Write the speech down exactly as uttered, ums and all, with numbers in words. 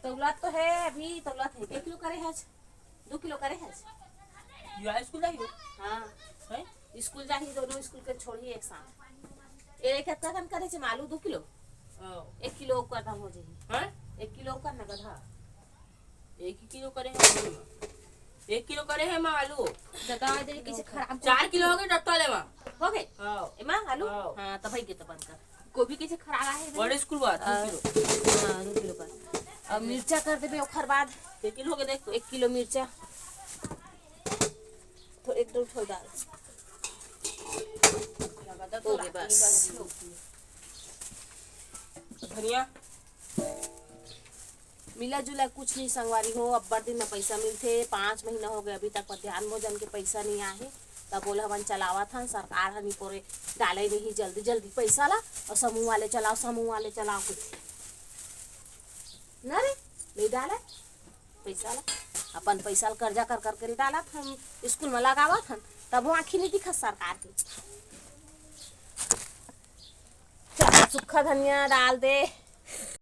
तौलत तो हे, अभी तौलत हे। के किलो करे हस? दू किलो करे हस? या स्कूल जाही हो? हाँ। हैं? स्कूल जाही, दोनों स्कूल के छोड़ही एक साथ। ए, एक कतका कन करे छे आलू? दू किलो? हाँ। एक किलो ओकर दाम हो जाही। हैं? एक किलो ओकर नगद, हाँ। एक ही किलो करे हे आलू। एक किलो करे हे माँ आलू। दादा, दे किसे खराब चार किलो हो गए डट्टा ले माँ। हो गए? हाँ। ए माँ, आलू? हाँ। हाँ, तब भाई के तो बंद कर। गोभी किसे खराब आहे बड़े स्कूल बात, दू किलो। हाँ, दू किलो कर। अब मिर्चा कर देबे ओखर बाद। एक किलो हो गए देख तो। एक किलो मिर्चा। तो एक दो ठो डाल। हो गए बस। धनिया। मिला जुला कुछ नहीं संगवारी हो, अब्बड़ दिन में पैसा मिलथे। पाँच महीना हो गए अभी तक मध्यान्ह भोजन के पैसा नहीं आहे। तब ओला हमन चलावत हन, सरकार ह निपोरे डाले नहीं जल्दी जल्दी पैसा ला, और समूह वाले चलाओ, समूह वाले चलाओ कुछ ना रे, नहीं डाले पैसा ला। अपन पैसा ला कर्जा कर करके डालत हन, स्कूल में लगावत हन, तब वो आँखी नहीं दिखत सरकार के। चल, सुक्खा धनिया डाल दे।